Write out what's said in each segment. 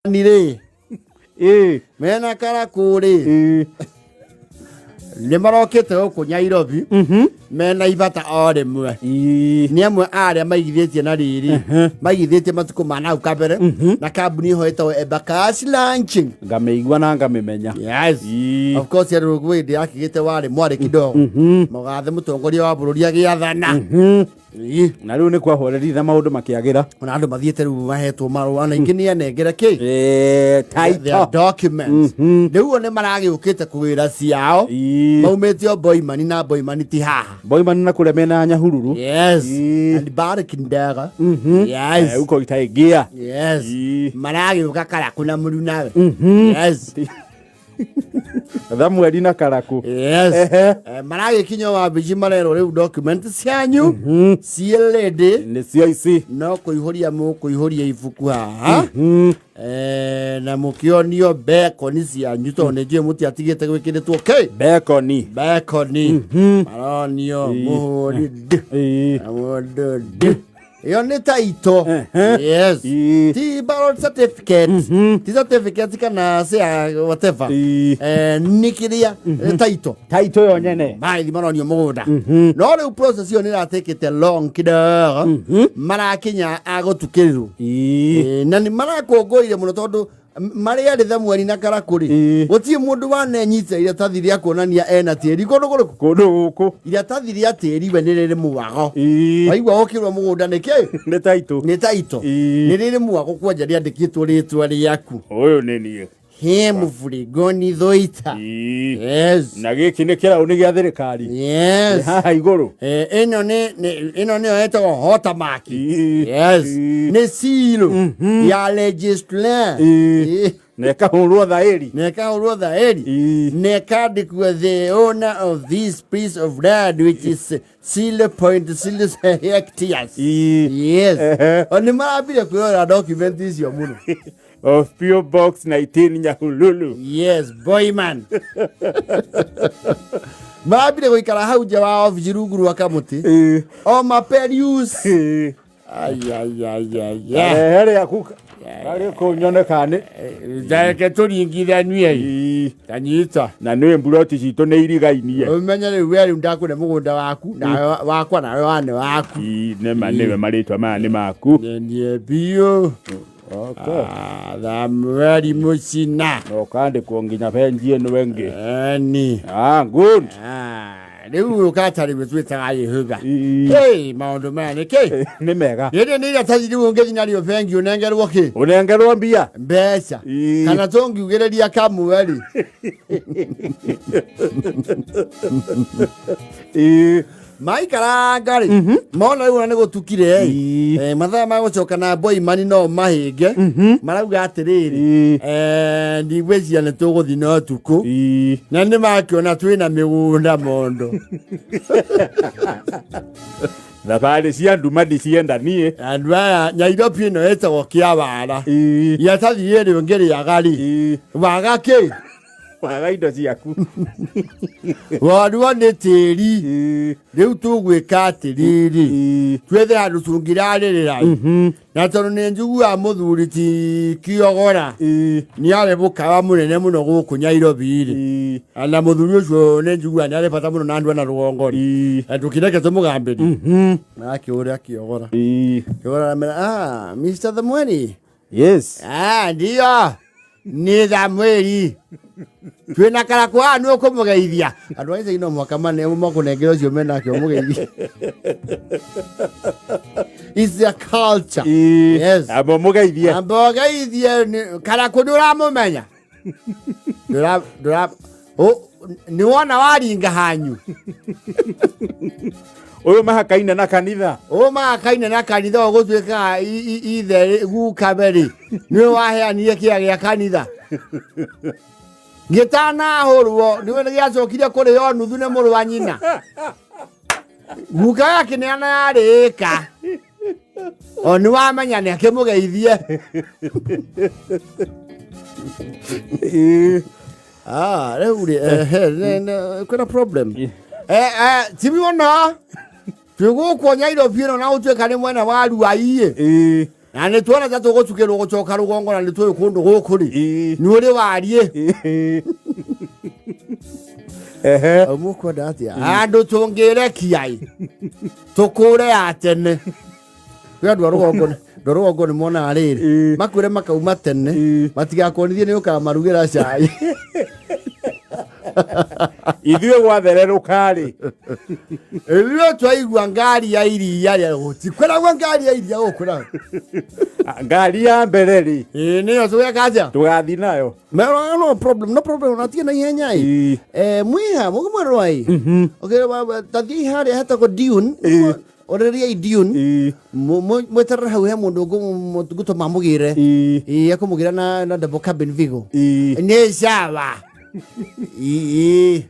Rĩ mena karakũ rĩ nĩ marokĩte gũkũ Nyairobi mena ibata o rĩmwe. Nĩ amwe a arĩa maigithĩtie na rĩrĩ maigithĩtie matukũ ma nau kabere na kambuni ĩho ĩtagwo Embakasi Launching. Ngamĩigua na ngamĩmenya. Yes. Of course yarĩ rũgũ hĩndĩ yakĩgĩte warĩ mwarĩ kidogo mũgathe mũtongoria wa bũrũri agĩathana. Na rĩu nĩ kwahorerire na maũndũ makĩagĩra. Ona andũ mathiĩte rĩu mahetwo marũa na ingĩ nĩ anengere kĩ Title. Their documents. Rĩu o nĩ maragĩũkĩte kũgĩra ciao. Maumĩte o Boimani na Boimani ti haha. Boimani na kũrĩa mena Nyahururu. Yes. And Barrick Ndaga. Yes. Uko itaingia. Yes. Maragĩũka Karakũ na mũrunawe. Yes. Thamueli na Karaku. Yes. Ehe. Maragĩkinya wabici marerwo rĩu document cianyu ciĩ ready. Nĩcio ici. No kũihũria mũkũihũria ibuku haha. Na mũkĩonio bekoni cianyu tondũ nĩ njũĩ mũtiatigĩte gwĩkĩrĩtwo kĩ Bekoni. Bekoni maronio mũhũri d na mũndũ d ĩyo nĩ taito. Yes. Ti ballot certificate, ti certificate kana cia whatever. Nĩ kĩrĩa nĩ taito. Taito yo nyene. Mathi maronio mũgũnda no rĩu process ĩyo nĩ ĩratekĩte long kidogo marakinya agũtukĩrĩrwo. Na nĩ marakũngũire mũno tondũ marĩ arĩ Thamueli na Karakũ rĩ, gũtirĩ mũndũ wanenyita iratathi rĩa kuonania ena tĩri kũndũ kũrĩkũ. Kũndũ gũkũ. Iratathi rĩa tĩri we nĩ rĩrĩ mwago. Waigua ũkĩrwo mũgũnda nĩ kĩ? Nĩ taitũ. Nĩ taitũ. Nĩ rĩrĩ mwago kwanja rĩandĩkĩtwo rĩtwa rĩaku. Ũyũ nĩ niĩ. He mũburigoni thũita. Yes. Na gĩkĩ nĩ kĩraũ nĩ gĩa thirikari. Yes. Nĩ haha igũrũ. Ĩno nĩ ĩno nĩyo ĩtagwo watermark. Yes. Nĩ seal ya registrar. Na ĩkahũrwo thaĩri. Na ĩkahũrwo thaĩri. Na ĩkandĩkwo the owner of this piece of land, which is 0.0 hectares. Yes. O nĩ marambire kwĩrorera document icio mũno. Of PO Box 19 Nyahururu. Yes, boyman. Marambire gũikara hau nja wa obici rungu rwa kamũtĩ. O maperius. Ai, ai, ai, ai, ai. Rehe rĩaku karĩ kũu nyone kana nĩ Reke tũringithanie. Tanyita. Na nĩ mburoti citũ nĩ irigainie. Ũmenye rĩu we rĩu ndakũne mũgũnda waku nawe wakwa nawe wane waku. Nĩma nĩwe marĩtwa maya nĩ maku. Niĩ biũ. Okay. Ah, Thamueli Mũcina. Na ũkandĩkwo nginya benji ĩno ĩngĩ. Eni. Ah, good. Ah, rĩu ũkatarĩ twĩtaga Yehova. Hey, maũndũ maya nĩ kĩ? Nĩ mega. Rĩrĩ nĩ iratathi rĩu ũngĩthiĩ narĩo bengi ũnengerwo kĩ? Ũnengerwo mbia. Mbeca. Kana tũngiugĩrĩria kamwe rĩ. Maikaranga rĩ mona rĩu ona nĩ gũtukire ĩ. Mathaa ma gũcoka na boimani no mahĩnge marauga atĩrĩrĩ, ndigwĩciria nĩ tũgũthiĩ na ũtukũ na nĩ makĩona twĩna mĩgũnda mondo. Thabarĩ cia nduma ndicienda niĩ. Andũ aya Nyairobi ĩno ĩtagwo Kĩawara. Iratathi rĩrĩ ũngĩrĩaga rĩ waga kĩ? Waga indo ciaku. Warwo nĩ tĩri. Rĩu tũgwĩka atĩrĩrĩ, twethe handũ tũngĩrarĩrĩra na tondũ nĩ njiguaga mũthuri ti Kĩogora nĩ arĩ mũkawa mũnene mũno gũkũ Nyairobi rĩ, na mũthuri ũcio nĩ njiguaga nĩ arĩ bata mũno na andũ ana rũgongo rĩ, na tũkĩreke tũmũgambĩrie. Akĩũrĩa Kĩogora. Kĩogora aramera, "Ah, Mr. Thamweri." Yes. "Ah, ndio nĩ Thamweri twĩna karakũ haha nĩ ũkũmũgeithia." Andũ a icagi no mũhaka mane makũnengera ũcio menake ũmũgeithia. It's a culture. Yes. Amba ũmũgeithie. Amba ũgeithie karakũ nĩ ũramũmenya. Ndũra ndũra nĩ wona waringa hanyu. Ũyũ mahakaine na kanitha. Ũyũ mahakaine na kanitha ũgũtuĩkaga ithe gukabe rĩ nĩwe waheanire kĩya gĩa kanitha gĩtanahũrwo nĩwe gĩacokire kũrĩo nuthu nĩ mũrũ wa nyina guka akĩneana yarĩka o nĩ wamenya nĩ akĩmũgeithie. Ah, rĩu rĩ ehe, kwĩna problem. Ti mũno twĩ gũkũ Nyairobi ĩno na gũtuĩka nĩ mwena wa Ruai. Na nĩ tuona ta tũgũtukĩrwo gũcoka rũgongo na nĩ tũĩ kũndũ gũkũ rĩ nĩ ũrĩ wariĩ. Ehe. Mũkwenda atĩa handũ tũngĩrekia ĩ tũkũre ya tene? Kwĩ andũ a rũgongo, andũ a rũgongo nĩ monaga rĩrĩ makwĩre makauma tene matigakuonithie nĩ ũkamarugĩra cai. Ithuĩ gwathererũka-rĩ. Ithuĩ twaigua ngari ya iria rĩa gũtikoragwo ngari ya iria gũkũ na Ngari ya mbere rĩ. Ĩĩ, nĩyo tũgeka atĩa? Tũgathiĩ nayo. No, no problem, no problem, natie na ihenya ĩ. Eh, mwiha mũkĩmwerwo ĩ. Okay, tathiĩ harĩa hetagwo Dune. Oreriai Dune. Mweterere hau he mũndũ ngũtũma mũgĩre. Ĩĩ, ekũmũgĩra na double cabin Vigo. Nĩ sawa. Ĩĩ.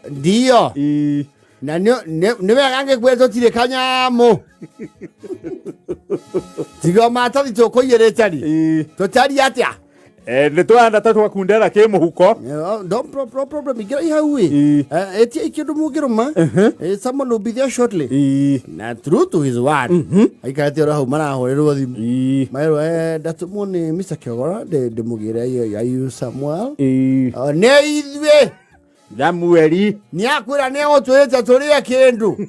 Ndio. Na nĩ wega ngĩkwĩra tũtirĩ kanyamũ. Tiga matathi tũkũiyĩrĩte rĩ. Tũtariĩ atĩa? Eh, nĩ twahanda ta twakundera kä må huko. No, no problem, ingĩra hau ĩ. Ĩtia kĩndũ mũngĩrũma. Someone will be there shortly. Na true to his word. Aikarĩte oro hau marahũrĩrwo thimũ. Maerwo ndatũmwo nĩ Mr. Kĩogora ndĩmũgĩre ayu Samuel. Oh, nĩ ithuĩ. Samueli. Nĩ akwĩra nĩ egũtwĩrĩte tũrĩe kĩndũ.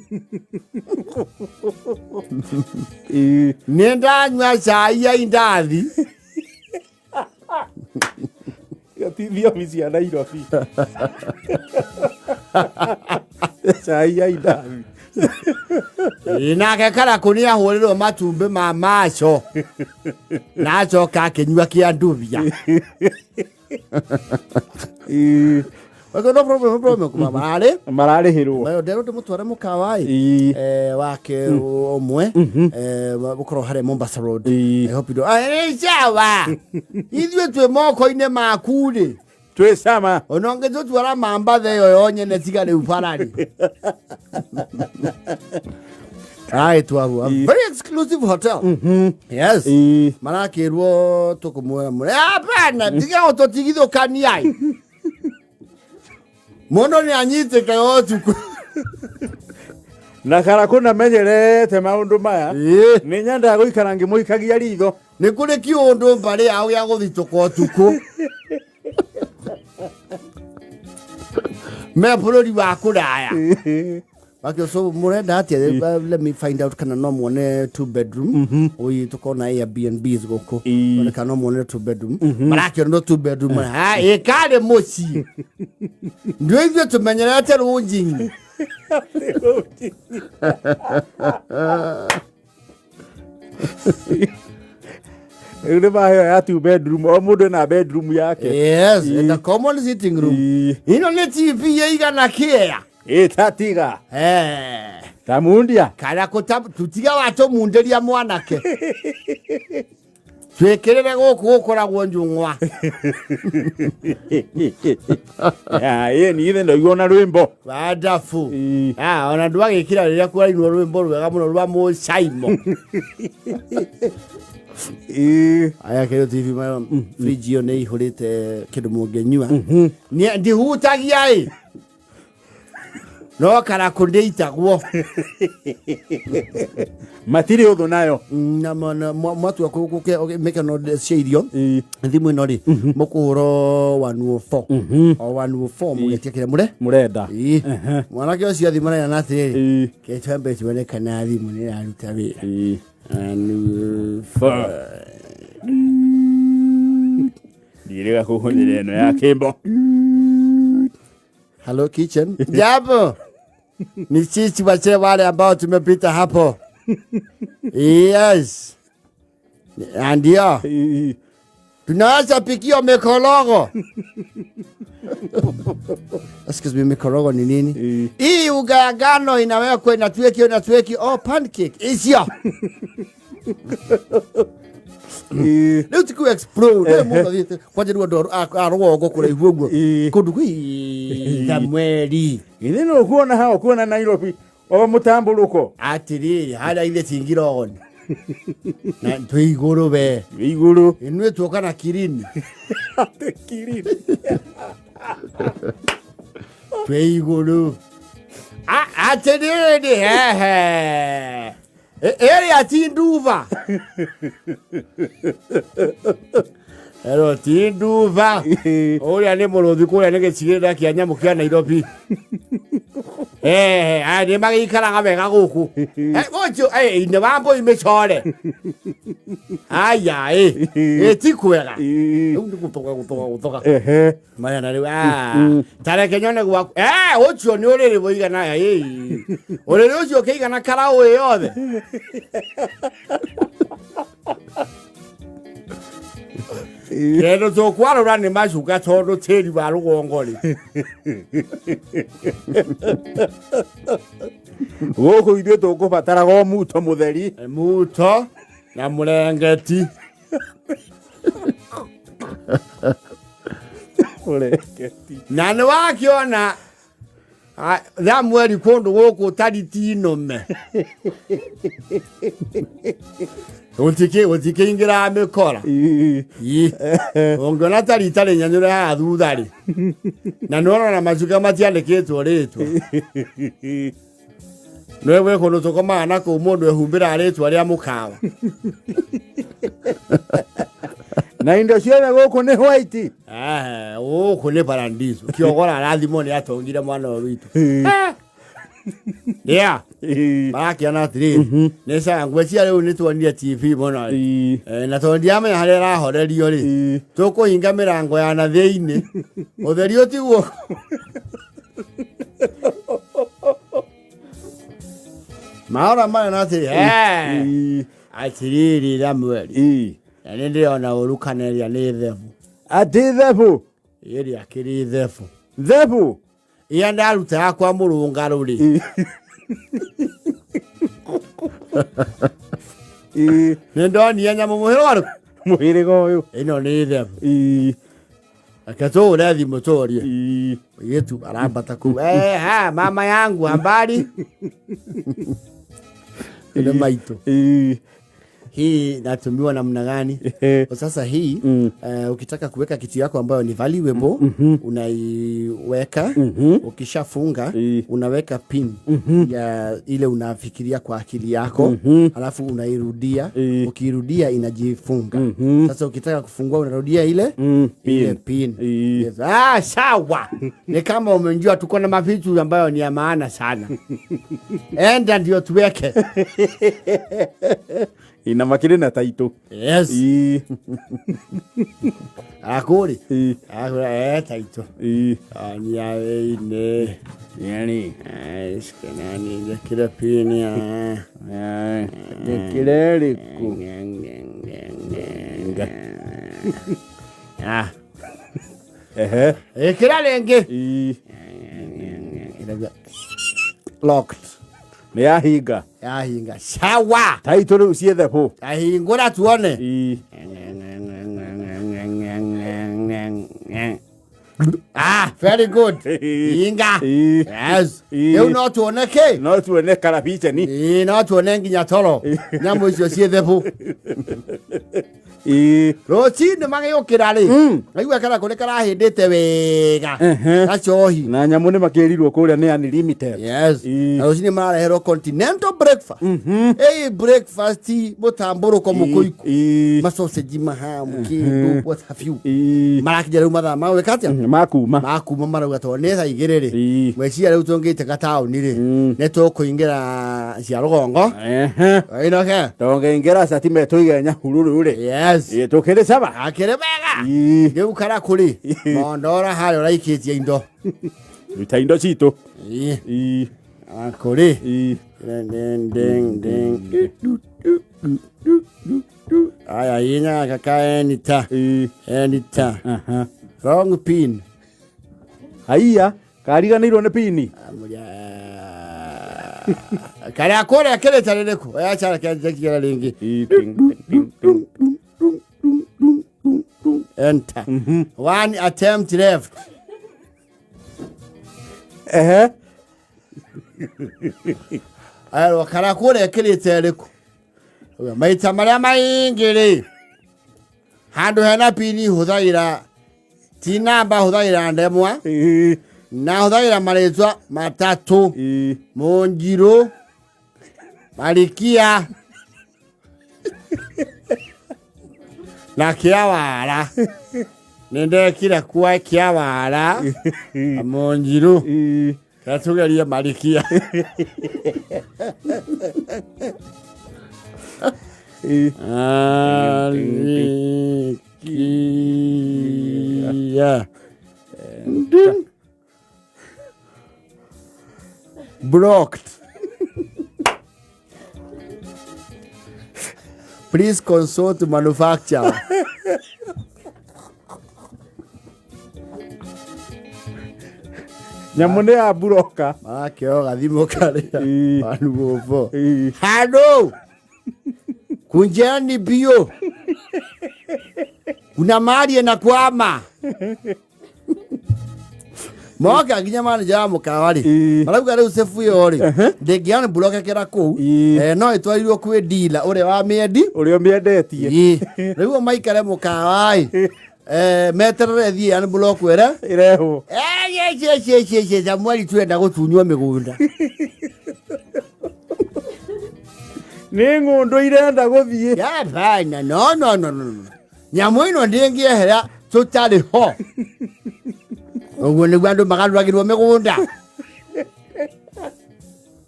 Nĩ ndanyua cai ya indathi. Ti thiomi cia Nairobi, cai ya indathi. Ĩ, nake Karakũ nĩ ahũrĩrwo matumbĩ ma maco na acoka akĩnyua kĩa ndubia. Okay, no problem, no problem. Kuma mararĩ Mararĩhĩrwo. Mayo ndero ndĩmũtware mũkawa ĩ wake ũmwe ũkorwo harĩa Mombasa Road. I hope you don't. Ah, sawa. Ithuĩ twĩ moko-inĩ maku rĩ. Twĩ cama. Ona ũngĩtũtwara Mambatha ĩyo yo nyene tiga rĩu barari. Right, wabu. A very exclusive hotel. Yes. Marakĩrwo tũkũmwĩra mũre. Hapana, tiga gũtũtigithũkania. Mũndũ nĩ anyitĩkaga ũtukũ. Na Karakũ namenyerete maũndũ maya. Nĩ nyendaga gũikara ngĩmũikagia ritho. Nĩ kũrĩ kĩũndũ mbarĩ yao gĩa gũthitũka ũtukũ. Me bũrũri wa kũraya. Okay, so mũrenda atĩa? Let me find out kana no muone two bedroom. Oi tukona Airbnbs gũkũ. One kana no muone two bedroom. Marakĩona two bedroom. Ha, ĩkarĩ mũciĩ. Ndio ithuĩ tũmenyerete rũnjingi. Rĩu nĩ maheo ya two bedroom, o mũndũ ena bedroom yake. Yes, in the common sitting room. Ino nĩ TV ĩigana kĩea. Ĩtatiga. Eh. Tamundia. Kana kũta tutiga watũmundĩria mwanake. Twĩkĩrĩre gũkũ gũkoragwo njũng'wa. Ĩ niĩ ithe ndaigua ona rwĩmbo. Wonderful. Ah, ona ndwagĩkĩra rĩrĩa kũrainwo rwĩmbo rwega mũno rwa mũcaimo. Aya kĩrĩ TV mayo fridge ĩyo nĩ ihũrĩte kĩndũ mũngĩnyua. Niĩ ndihutagia ĩ. No Karakũ ndĩitagwo. Matirĩ ũthũ nayo. Na mwatua mĩkeno cia irio thimũ ĩno rĩ mũkũhũra 104 o 104 mũgetia kĩrĩa mũre mũrenda. Ĩĩ. Mwanake ũcio athi marera na atĩrĩrĩ, ke twambe tuone kana thimũ nĩ ĩraruta wĩra. 104. Ndiĩrĩga kũhũthĩra ĩno ya kĩmbo. Hello kitchen. Jambo. Ni sisi wazee wale ambao tumepita hapo. Yes. Ndio. Tunaweza pikia mikorogo. Excuse me, mikorogo ni nini? Hii unga ya ngano inawekwa inatweki inatweki. Oh, pancake. Icio. Rĩu ti ku explode. Rĩu mũndũ athiĩte kwanja rĩu andũ a rũgongo kũraihu ũguo. Kũndũ kwĩ Samueli. Githĩ nĩ ũkuona ha ũkuona Nairobi o mũtambũrũko. Atĩrĩrĩ, harĩa ithe tingirogoni. Na twĩ igũrũ we. Twĩ igũrũ. Inuĩ tuoka na kirini. Atĩ kirini. Twĩ igũrũ. Atĩrĩrĩ, hehe. Ĩrĩa ti nduba. Ero ti nduba. Ũrĩa nĩ mũrũthi kũrĩa nĩ gĩcigĩrĩra kĩa nyamũ kĩa Nairobi. Eh, aya nĩ magĩikaraga wega gũkũ. Eh, ũcio eh ine wa mbũi mĩcore. Aya ĩ. Ĩ ti kwega. Rĩu nĩ gũthoga gũthoga gũthoga. Ehe. Maya na rĩu ah tareke nyone gwaku. Eh, ũcio nĩ ũrĩrĩ ũigana aya ĩ. Ũrĩrĩ ũcio ũkĩigana karaũ ĩ yothe. Kĩndũ tũkwarũra nĩ macuka tondũ tĩri wa rũgongo rĩ. Gũkũ ithuĩ tũkũbataraga o muto mũtheri. Muto na mũrengeti. Mũrengeti. Na nĩ wakĩona Samueli kũndũ gũkũ tariti nũme. Gũtikĩingĩraga mĩkora. Ii. Ũngĩona ta rita rĩnyanyũre haha thutha rĩ. Na nĩ ũrona macuka matiandĩkĩtwo rĩtwa. Nĩ gwĩ kũndũ tũkomaga na kũu mũndũ ehumbĩraga rĩtwa rĩa mũkawa. Na indo ciothe gũkũ nĩ white. Eh, gũkũ nĩ paradiso. Kĩogora arathimwo nĩ atongire mwana ũyũ witũ. Yeah. Marakĩona atĩrĩrĩ nĩ sawa ngwĩciria rĩu nĩ tuonire TV mũno rĩ. Eh, na tondũ ndiramenya harĩa ĩrahorerio rĩ tũkũhinga mĩrango ya na thĩinĩ ũtheri ũtigwo maora maya na atĩrĩ "Eh, atĩrĩrĩ Samueli na nĩ ndĩrona ũru kana ĩrĩa nĩ thebu Atĩ thebu. Ĩrĩa kĩrĩ thebu. Thebu. Ĩrĩa ndarutaga kwa mũrũngarũ rĩ nĩ ndonire nyamũ mũhĩrĩga ũrĩkũ? Mũhĩrĩga ũyũ. Ĩno nĩ thebu. Reke tũhũre thimũ tũrie. Mũirĩtu arambata kũu. Eh, ha, mama yangu habari? Nĩ maitũ. Hii natumiwa namna gani? Kwa sasa hii ukitaka kuweka kitu yako ambayo ni valuable unaiweka. Ukishafunga unaweka pin ya ile unafikiria kwa akili yako, alafu unairudia. Ukiirudia inajifunga. Sasa ukitaka kufungua unarudia ile ile pin. Yes. Ah, sawa. Ni kama umejua tuko na mavitu ambayo ni ya maana sana. Enda ndio tuweke. Ina makĩrĩ na taitũ. Yes. Akũrĩ. Akũrĩ taitũ. Ania ĩinĩ. Yani. Nani njĩkĩre pini ya. Njĩkĩre rĩkũ. Ah. Ehe. Ĩkĩra rĩngĩ. Locked. Nĩ yahinga. Yahinga. Sawa. Taitũ rĩu ciĩ thebũ. Ahingũra tuone. Ah, very good. Hinga. Yes. Rĩu no tuone kĩ? No tuone karabiceni. Ĩĩ, no tuone nginya toro. Nyamũ icio ciĩ thebũ. Rũcinĩ magĩũkĩra rĩ, ngaigua karakũ nĩ karahĩndĩte wega. Gacohi. Na nyamũ nĩ makĩrirwo kũrĩa nĩ unlimited. Yes. Na rũcinĩ marareherwo continental breakfast. Ĩĩ breakfast mũtambũrũko mũkũiku. Masausage mahamu kĩndũ what have you. Marakinya rĩu mathaa ma gwĩka atĩa? Makuma. Makuma marauga tondũ nĩ thaa igĩrĩ rĩ. Ngwĩciria rĩu tũngĩte taũni rĩ, nĩ tũkũingĩra cia rũgongo. Inoke. Tũngĩingĩra catime tũige Nyahururu rĩ. Yes. Tũkĩrĩ caba. Akĩrĩ wega. Rĩu karakũ rĩ, mondora harĩa ũraikĩtie indo. Ruta indo citũ. Karakũ rĩ. Ding, ding, ding. Aya, inya kaka enita. Enita. Wrong pin. Haiya, kariganĩirwo nĩ pini. Karĩa kũrĩa kĩrĩta rĩrĩkũ? Oya cara kĩanjĩkĩra rĩngĩ. Enter. One attempt left. Ehe. Aya, karĩa kũrĩa kĩrĩta ĩrĩkũ? Maita marĩa maingĩ rĩ, handũ hena pini hũthagĩra ti namba, hũthagĩra ndemwa na hũthagĩra marĩtwa matatũ. Mũnjirũ. Marikia na Kĩawara. Nĩ ndekire kwa Kĩawara Amonjiru. Reke tugerie Marikia. Marikia. Ding. Blocked. Please consult manufacturer. Nyamũ nĩ ya buroka. Marakĩoga gathimũ karĩa. Wanugobo. Halo. Kunjeni bio. Kuna mali inakwama. Moka nginya manager wa mũkawa rĩ, marauga rĩu cebu ĩyo rĩ ndĩngĩana mburokekera kũu. No ĩtwarirwo kwĩ dealer ũrĩa wa mĩendi. Ũrĩa ũmĩendetie. Ĩĩ. Rĩu o maikare mũkawa ĩ, meterere ĩthiĩ unblock ĩre ĩrehwo. Ĩ Samueli, twenda gũtunywo mĩgũnda. Nĩ ng'ũndũ irenda gũthiĩ. Hapana, no, no, no, no, no. Nyamũ ĩno ndĩngĩehera tũtarĩ ho. Ũguo nĩguo andũ magarũragĩrwo mĩgũnda.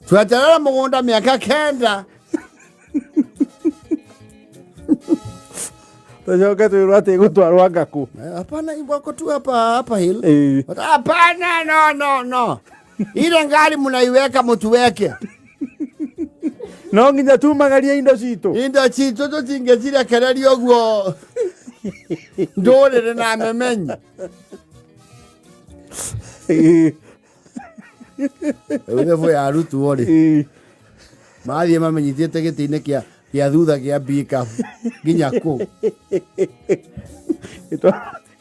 Tweterera mũgũnda mĩaka 9. Tũcoke twĩrwo atĩ ĩgũtwarwo ngakũ. Hapana, wako tu hapa hapa hill. Hapana, no, no, no. Ile ngari mnaiweka mtuweke. No nginya tumagarie indo citũ. Indo citũ tũtingĩcirekereria ũguo ndũrĩrĩ na memenyi. Rĩu thebũ yarutwo rĩ, mathiĩ mamenyithĩte gĩtĩ-inĩ kĩa thutha kĩa pickup nginya kũu.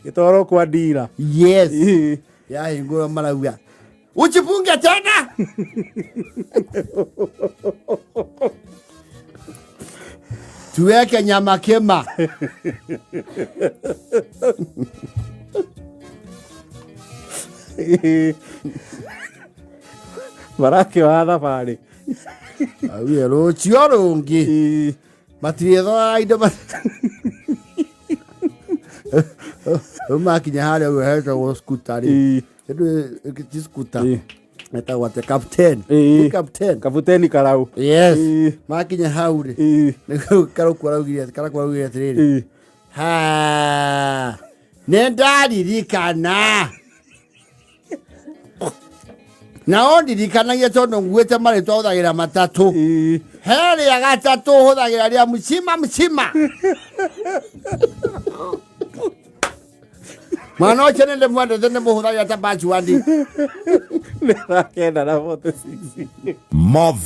Ĩtwarwo kwa ndira. Yes. Yahingũrwo marauga uchifunge tena. Tuweke nyama kema. Marakĩoha thabarĩ. Augire rũciũ rũngĩ matirĩthoraga indo rĩu makinya harĩa ũguo hetagwo skuta rĩ. Kĩndũ ti skuta, etagwo atĩa, captain? Nĩ captain. Kabuteni karau. Yes. Makinya hau rĩ, nĩguo Karaku araugire atĩrĩrĩ, ha nĩ ndaririkana na o ndirikanagia tondũ nguĩte marĩtwa hũthagĩra matatũ. He rĩa gatatũ hũthagĩra rĩa mcima mcima. Mwana ũcio nĩ ndĩmwendete, nĩ mũhũthagĩra ta password. Mĩaka 9 na 46. Mava.